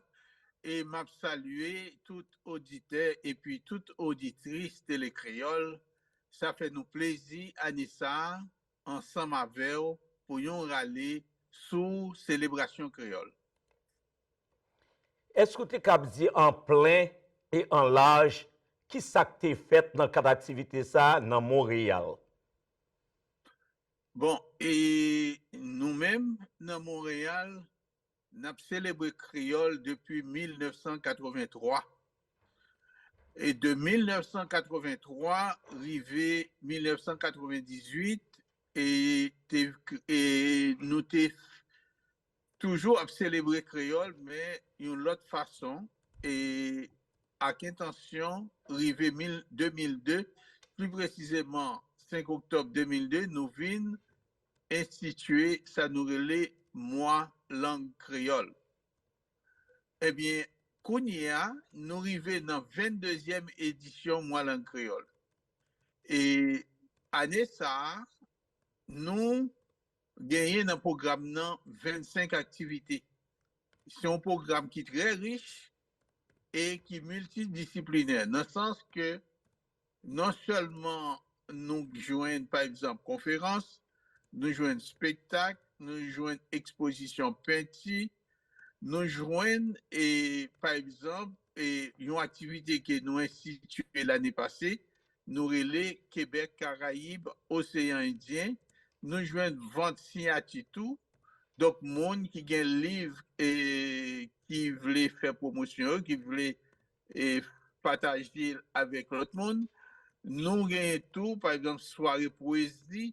E m ap salye tout oditè epi tout oditris Tele Kreyòl. Sa fè nou plezi ane sa a, ansanm avè w, pou yon rale sou selebrasyon kreyòl. Èske w te kab di an plen e an laj ki sa k te fèt nan kad aktivite sa a nan Monreyal? Bon, e nou menm, nan Monreyal, n ap selebre kreyòl depi mil nèf san katrevenntwa. E de mil nèf san katrevenntwa rive mil nèf san katrevendizuit, e te, e nou te toujou ap selebre kreyòl, men yon lòt fason, e ak entansyon rive mil, de mil de, pli presizeman senk oktòb de mil de, nou vin enstitye sa nou rele Mwa Lang Kreyòl. Ebyen, kounye a, nou rive nan venndezyèm edisyon Mwa Lang Kreyòl. E ane sa a, nou genyen nan pwogram nan vennsenk aktivite. Se yon pwogram ki trè rich e ki miltidisiplinè, nan sans ke non sèlman nou jwenn, pa egzanp, konferans, nou jwenn espektak, nou jwenn ekspozisyon penti, nou jwenn, e, pa egzanp, e, yon aktivite ke nou enstitye lane pase, nou rele Kebèk Karayib Oseyan Endyen. Nou jwenn vant siyati tou. Donk, moun ki gen liv e ki vle fè pwomosyon yo, ki vle e pataje l avèk lòt moun. Nou genyen tou, pa egzanp, sware pwezi.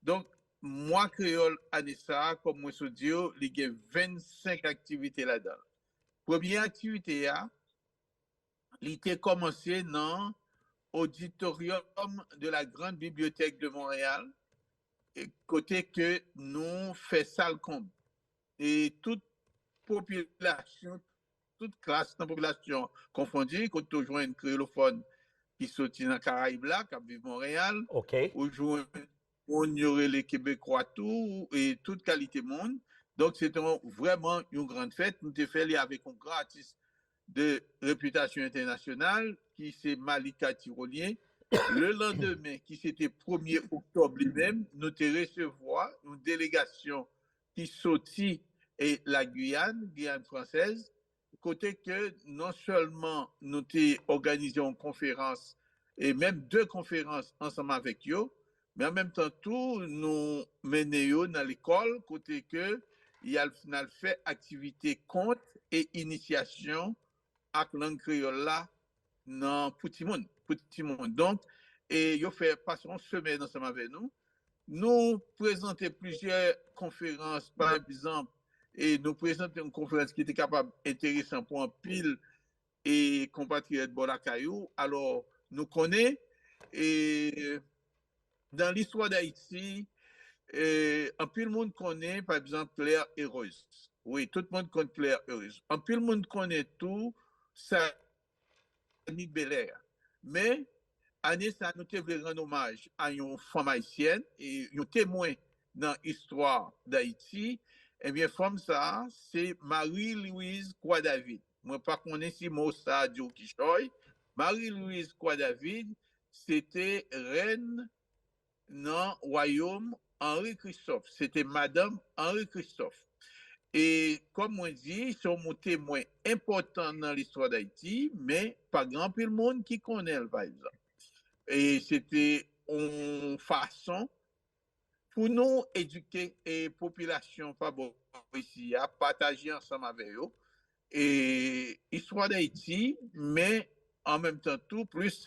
Donk, Mwa Kreyòl ane sa a, kòm mwen sot di w, li gen vennsenk aktivite ladan l. Premye aktivite a, li te kòmanse nan Auditorium de la Grande Bibliothèque de Montréal, e kote ke nou fè sal konb. E tout popilasyon, tout klas nan popilasyon konfondi, kote w jwenn kreyolofòn ki soti nan Karayib la, k ap viv Monreyal. Ok. Ou jwenn moun yo rele Kebekwa tou, e tout kalite moun. Donk, se te yon, vrèman yon gran fèt. Nou te fè li avèk yon gran atis de repitasyon entènasyonal, ki se Malika Tirolien. Le landemen, ki se te premye oktòb li menm, nou te resevwa yon delegasyon ki soti e la Guyane, Guyane Française, kote ke non sèlman nou te òganize yon konferans, e menm de konferans ansanm avèk yo, men an menm tan tou, nou mennen yo nan lekòl, kote ke y al, n al fè aktivite kont e inisyasyon ak lang kreyòl la nan pou timoun, pou timoun. Donk, e yo fè pase yon semèn ansanm avè nou. Nou prezante plizyè konferans, pa egzanp, e nou prezante yon konferans ki te kapab enteresan pou anpil e konpatriyòt bò lakay ou. Alò, nou konnen, e nan listwa Dayiti, e anpil moun konnen, pa egzanp, Claire Heureuse. Wi, tout moun konn Claire Heureuse. Anpil moun konnen tou Sanik Belair. Men, ane sa, nou te vle rann omaj a yon fanm ayisyèn, e yon temwen nan istwa Dayiti. Ebyen, fanm sa a, se Marie Louise Croix David. Mwen pa konnen si mo sa a di w kichòy. Marie Louise Croix David, se te rèn nan wayòm Henri Christophe. Se te madanm Henri Christophe. E kòm mwen di, se yon moun temwen enpòtan nan listwa Dayiti, men pa gen anpil moun ki konnen l, pa egzanp. E se te yon fason pou nou edike e popilasyon pa bò isi a, pataje ansanm avè yo e istwa Dayiti, men an menm tan tou plis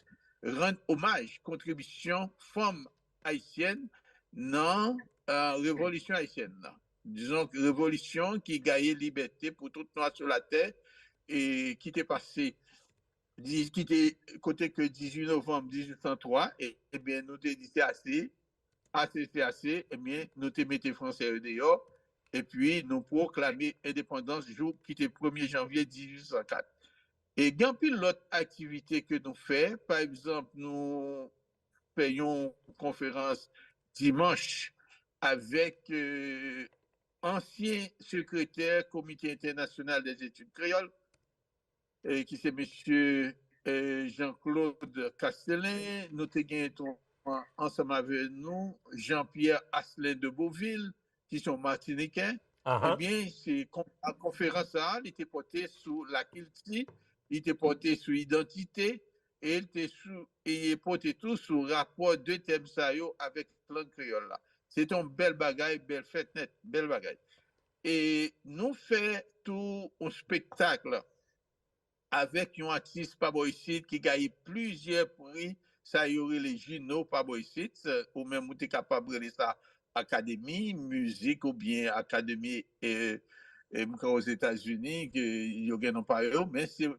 rann omaj kontribisyon fanm ayisyèn nan uh, revolisyon ayisyèn nan. Dizon, revolisyon ki gaye libète pou tout nwa sou latè e ki te pase ki te kote ke dizuit novanm dizuit san twa, e, ebyen, nou te di se ase, ase, se ase, ebyen, nou te mete Fransè yo deyò, epi nou pwoklame endepandans jou ki te premye janvye dizuit san kat. E gen anpil lòt aktivite ke nou fè, pa egzanp, nou fè yon konferans dimanch avèk euh, ansyen sekretè Komite Entènasyonal dè Etid Kreyòl, ki se mesye Jean-Claude Castellin, nou te gen tou ansanm avè nou Jean-Pierre Asselin de Beauville, ki se yon Matiniken. Ebyen, se konferans sa a, li te pòte sou lakilti, li te pòte sou idantite, e li te sou, e pòte tou sou rapò de tèm sa yo avèk lang kreyòl la. Se te yon bèl bagay, bèl fèt nèt, bèl bagay. E nou fè tou yon spektak avèk yon atis pa bò isit ki gaye plizyè pri, sa yo rele Jino pa bò isit, ou menm ou te kapab rele sa akademi mizik oubyen akademi e, e, m kwè Ozetazini, ke yo gen non pa yo, men se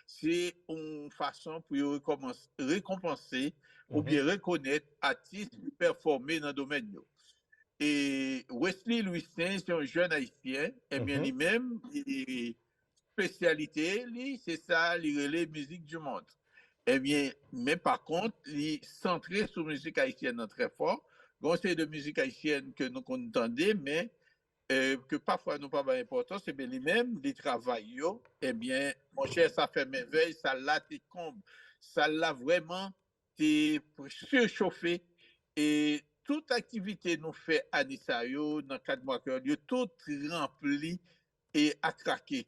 se yon fason pou yo rekonpanse oubyen rekonèt atis ki pèfòme nan domèn yo. E Wesley Louissaint se yon jèn ayisyen, ebyen li menm, espesyalite li, se sa li rele mizik du monde. Ebyen, men pa kont, li santre sou mizik ayisyèn nan trè fò. Gon seri de mizik ayisyèn ke nou konn tande, men ke pafwa nou pa bay enpòtans, ebyen li menm, li travay yo, ebyen, monchè, sa fè mèvèy, sal la te konb. Sal la vrèman te sichofe, e tout aktivite nou fè ane sa yo, nan kad mwa kreyòl yo, tout ranpli e akrake.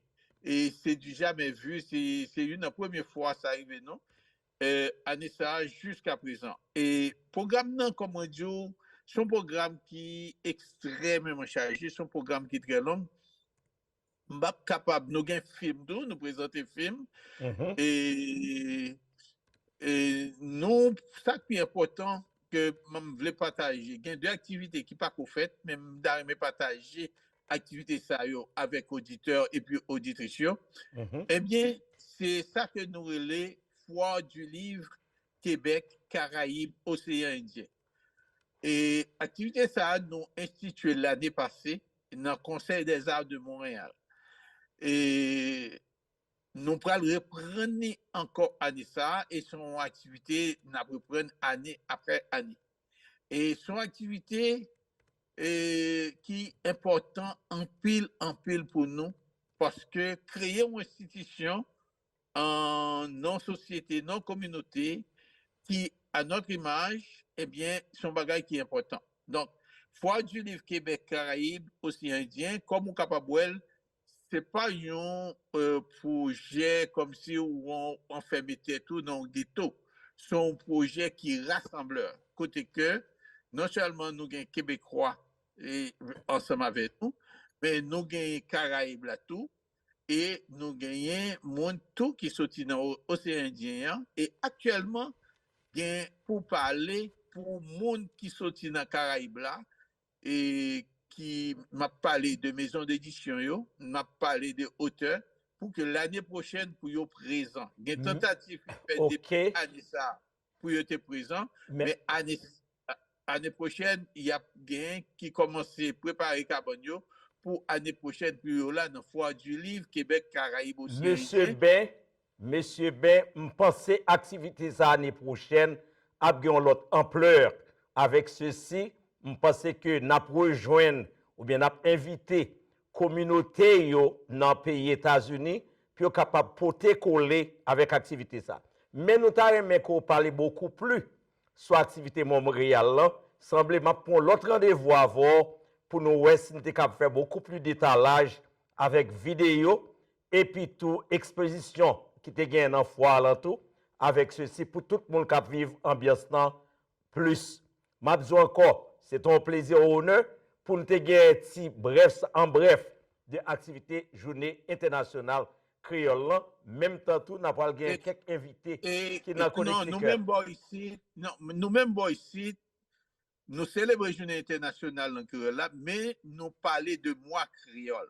E se du jamais vu, se youn nan premye fwa sa rive nou. Ane sa a jiska prezan. E pwogram nan, kòm mwen di w, se yon pwogram ki ekstrèmeman chaje, se yon pwogram ki trè long. M p ap kapab, nou gen fim tou, nou prezante fim. E, e nou, sa k pi enpòtan ke m vle pataje, gen de aktivite ki pako fèt, men m ta renmen pataje aktivite sa yo avèk oditè epi oditris yo. Ebyen, se sa ke nou rele Foire du Livre Québec, Caraïbes, Océan Indien. E aktivite sa a nou enstitye lane pase nan Conseil des Arts de Montréal. E nou pral reprann li ankò ane sa a, e se yon aktivite n ap reprann ane apre ane. E se yon aktivite e, ki enpòtan anpil, anpil pou nou, paske kreye yon enstitisyon, an, nan yon sosyete, nan yon kominote ki, à notre image, ebyen, se yon bagay ki enpòtan. Donk, Foire du Livre Québec Caraïbes Océan Indien, kòm ou kapab wè l, se pa yon, e, pwojè kòmsi ou an, anfème tèt ou nan yon geto. Se yon pwojè ki rasanblè, kote ke non sèlman nou gen Kebekwa e, ansanm avè nou, men nou gen Karayib la tou, e nou genyen moun tou ki soti nan o-, Oseyan Endyen an, e aktyèlman, gen pou pale pou moun ki soti nan Karayib la, e ki, m ap pale de mezon dedisyon yo, m ap pale de otè, pou ke lane pwochèn pou yo prezan. Gen tantativ ki fèt depi ane sa a pou yo te prezan, men ane, ane pwochèn, y ap gen ki kòmanse prepare kabann yo pou ane pwochèn pou yo la nan Foire du Livre Québec Caraïbes Océan Indien. Mesye Ben, Mesye Ben, m panse aktivite sa ane pwochèn ap gen yon lòt anplè. Avèk sesi, m panse ke n ap rejwenn oubyen n ap envite kominote yo nan peyi Etazini pou yo kapab pote kole avèk aktivite sa. Men nou ta renmen ke w pale bokou pli sou aktivite Monreyal lan. Sanble m ap pran yon lòt randevou avè w pou nou wè si n te kab fè bokou pli detalaj avèk videyo epi tou ekspozisyon ki te genyen nan fwa a lan tou, avèk sesi pou tout moun k ap viv anbyans lan plis. M ap di w ankò, se te yon plezi, yon onè pou n te gen ti brèf, an brèf, de aktivite Jounen Entènasyonal Kreyòl lan. Menm tan tou, n a pral gen kèk envite ki nan Connecticut. Nou menm bò isit, nou menm bò isit, nou selebre Jounen Entènasyonal Lang Kreyòl la, men nou pale de mwa kreyòl.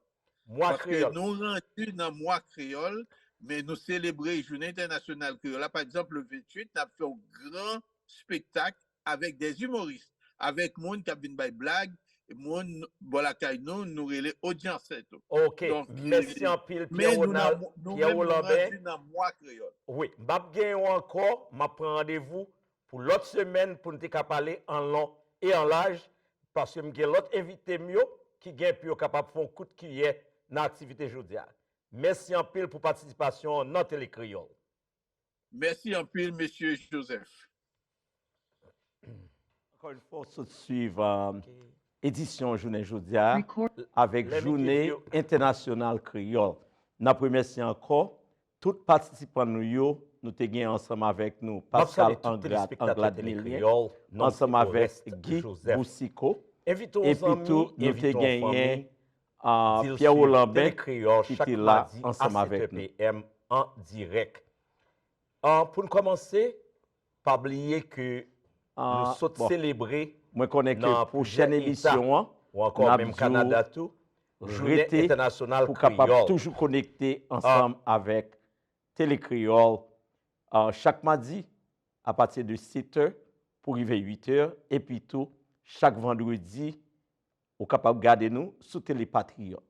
Mwa kreyòl. Paske nou randi nan mwa kreyòl, men nou selebre Jounen Entènasyonal Kreyòl la. Pa egzanp, le venntuit, n ap fè yon gran spektak avèk des humoristes, avèk moun k ap vin bay blag, moun bò lakay nou, nou rele odyans tou. Ok, mèsi anpil, Pierre Ronald, Pierre Lambert. Wi, m ap gen yon ankò, m ap pran randevou pou lòt semèn pou n te ka pale an lon e an laj, paske m gen lòt envite m yo ki gen pou yo kapab fè yon kout kiyè nan aktivite jodi a. Mèsi anpil pou patisipasyon w nan Tele Kreyòl. Mèsi anpil, mesye Joseph. Ankò yon fwa, w sot swiv, euh, edisyon jounen jodi a avèk Jounen Entènasyonal Kreyòl. N ap remèsye ankò tout patisipan nou yo, nou te gen ansanm avèk nou Pascal Anglade, Anglade Milien, ansanm avèk Guy Boucicault, epi tou nou te genyen, ah, Pierrot Lambert ki te la ansanm avèk nou. An dirèk. Ah, pou n kòmanse, pa bliye ke nou sot selebre nan plizyè eta, ou ankò menm Kanada tou, Jounen Entènasyonal Kreyòl. Mwen konnen ke pwochèn edisyon an, n ap di w rete pou w kapab toujou konekte ansanm avèk Tele Kreyòl, ah, chak madi apati de sèt è pou rive uit è, epi tou chak vandredi ou kapab gade nou sou Tele Patriyòt.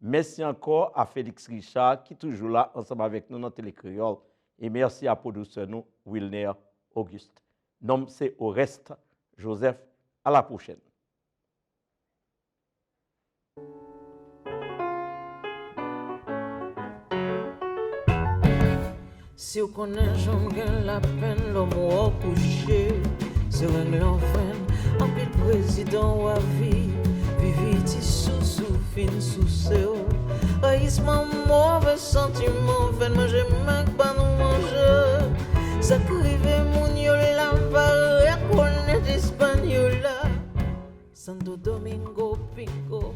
Mèsi ankò a Félix Richard ki toujou la ansanm avèk nou nan Tele Kreyòl. E mèsi a pwodiktè nou, Wilner Auguste. Non m se Oreste Joseph. A la pwochèn. Si w konnen jan m gen lapenn lè w wè w kouche, se reng lan frenn, anpil prezidan w a viv, vivi ti sousou fin souse w. Rayisman, move santiman, fè n manje menm pa nou manje. Sa k rive moun yo la, pa rekonèt Ispanyola. Santo Domingo Pingo,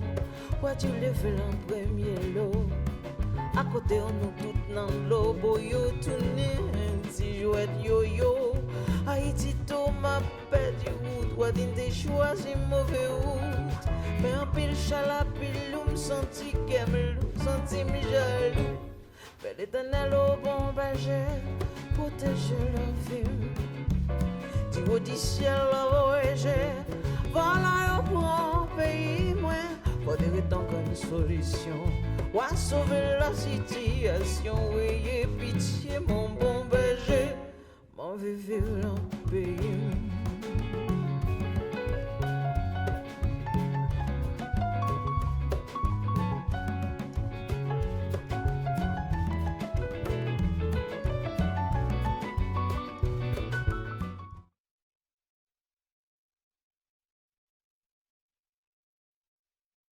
Guadeloupe leve lan premye lo. Akote w nou tout nan dlo, bo yo tounen ti jwèt yoyo. Ayiti, Toma pèdi wout, Wadin te chwazi move wout. Men anpil chalapilou, m santi kè m lou, santi m jalou. Pè Letènèl, o bon bèje, pwoteje lavi m. Di wo di syèl la voye je, vòlò yo pran peyi mwen, Fò te ret an grenn solisyon. W a sove la sitiyasyon, weye pitye mon bon bèje. M anvi viv nan peyi m.